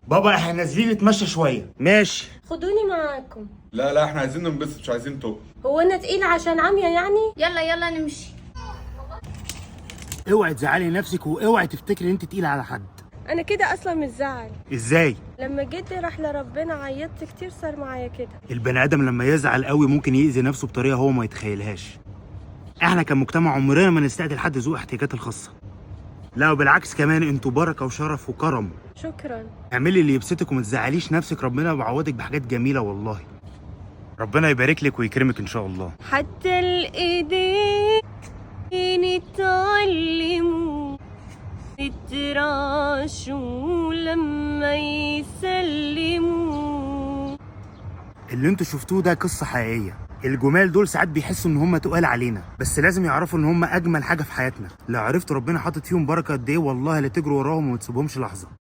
بابا احنا نازلين نتمشى شوية. ماشي. خدوني معاكم. لا لا، احنا عايزين ننبسط مش عايزين طق. هو انا تقيلة عشان عمية يعني؟ يلا يلا نمشي. اوعي تزعلي نفسك واوعي تفتكري ان انت تقيلة على حد. انا كده اصلا مش زعل. ازاي؟ لما جدي راح لربنا عيطت كتير، صار معايا كده. البني ادم لما يزعل قوي ممكن يأذي نفسه بطريقة هو ما يتخيلهاش. احنا كمجتمع عمرنا ما نستعدل حد ذو احتياجات الخاصة. لا وبالعكس كمان، انتوا بركة وشرف وكرم. شكرا. اعملي اللي يبسطك وما تزعليش نفسك، ربنا بيعوضك بحاجات جميلة والله. ربنا يبارك لك ويكرمك ان شاء الله. حتى الايدين يتعلموا يترعشوا لما يسلموا. اللي انتوا شفتوه ده قصة حقيقية. الجمال دول ساعات بيحسوا ان هم تقال علينا، بس لازم يعرفوا ان هم اجمل حاجة في حياتنا. لو عرفتوا ربنا حاطط فيهم بركة قد ايه، والله لا تجروا وراهم وما تسيبهمش لحظة.